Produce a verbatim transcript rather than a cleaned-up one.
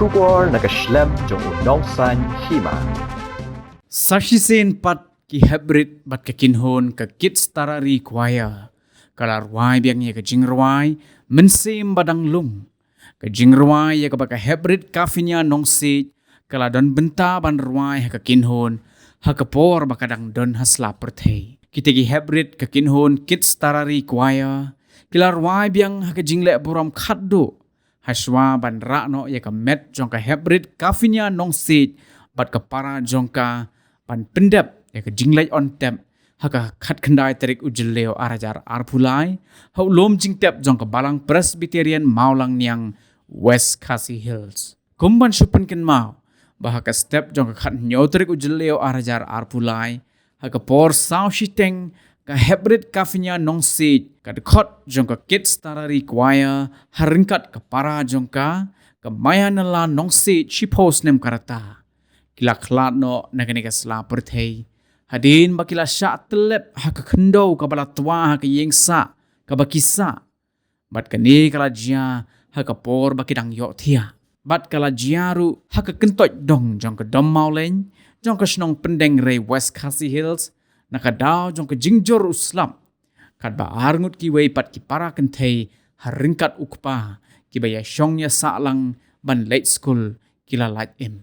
Khubor na ka shlem jong u Nongsaiñ Hima. Sa shisien pat ki heprit bad ka kynhun ka Kids Tarari Choir ka la rwai biang ïa ka jingrwai Mynsiem Ba Dang Lung. Ka jingrwai ïa kaba ka heprit Kafinia Nongsiej ka la don bynta ban rwai ha ka kynhun ha ka por ba ka dang don ha sla pyrthei. Kita ki heprit ka kynhun Kids Tarari Choir ki la rwai biang ha ka jingleh burom khatduh hashwa ban rah noh ïa ka met jong ka heprit Kafinia Nongsiej bad ka para jong ka ban pyndep ïa ka jingleit on tep ha ka khatkhyndai tarik u Jylliew ar hajar arphew lai ha u lum jingtep jong ka Balang Presbyterian Mawlangniang, West Khasi Hills. Kum ban shu pynkynmaw ba ha ka step jong ka khathynñiew tarik u Jylliew ar hajar arphew lai ha ka por saw shiteng ka heprit Kafinia Nongsiej, ka dkhot jong ka Kids Tarari Choir ha ryngkat ka para jong ka, ka Mayanala Nongsiej, shiphew snem ka rta, ki la khlad noh na kane ka sla pyrthei hadien ba ki la shah tyllep ha ka khyndew kaba la twa ha ka ïing sah kaba ki sah. Bad kane ka la jia ha ka por ba ki dang ïohthiah. Bad ka la jia ruh ha ka kyntoit dong jong ka Dom Mawleiñ jong ka shnong Pyndengrei, West Khasi Hills, na ka daw jong ka jingjur u slap. Katba arngut kiwei pat ki para kynthei ha ryngkat u kpa kiba ïashong ïasah lang ban leit skul ki la lait im.